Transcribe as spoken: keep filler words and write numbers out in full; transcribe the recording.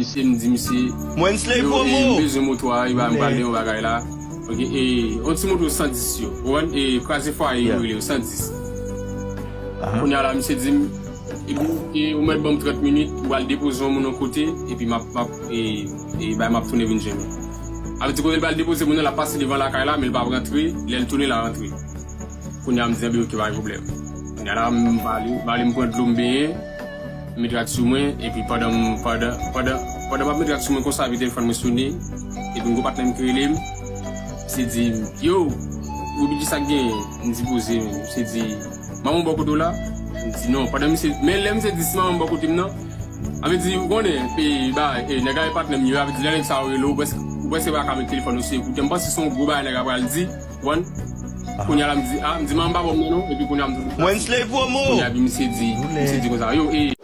Misye, m di misye, Mwen slay yo, e, promo. M bezwen moto a, e ba m pral de yon bagay la. Ok, e, yon ti moto san dis yo. Ou konprann? E, kraze fwaye yo, Yeah. Rele yo san dis. Aha. Kounye a la, misye di m, epi, e, ou mèt ban m trant minit, m pral depoze yon moun yon kote, epi m ap, m ap, e, e, bay m ap tounen vin jwenn ou. Sa vle di kote l pral depoze moun nan, l ap pase devan lakay la, men l p ap rantre, lè l tounen, l a rantre. Kounye a, m di, anben, ok, pa gen pwoblèm. Kounye a la, m ale, m ale, m pran dlo, m benyen, m met rad sou mwen, epi pandan m, pandan, pandan, pandan m ap met rad sou mwen konsa, epi telefòn mwen sonnen, epi m gon patnè m ki rele m, misye di, yo, Roody, kisa k genyen? M di, poze, misye di, manman w bò kote w la? M di, non, pandan misye, men lè misye di, si manman m bò kote m nan, sa vle di, ou konnen, e, ba, e, nèg la e patnè m yo, sa vle di, lè nèg sa yo rele w, ou prèske, ou prèske pa ka met telefòn ou sou ekoutè. M panse se yon gwo bagay nèg la pral di, ou konprann? Kounye a la, m di, a, m di, manman m pa bò m nan, non, epi kounye a, m di, Mwen slay promo. Kounye a, epi misye di, misye di konsa, yo, e,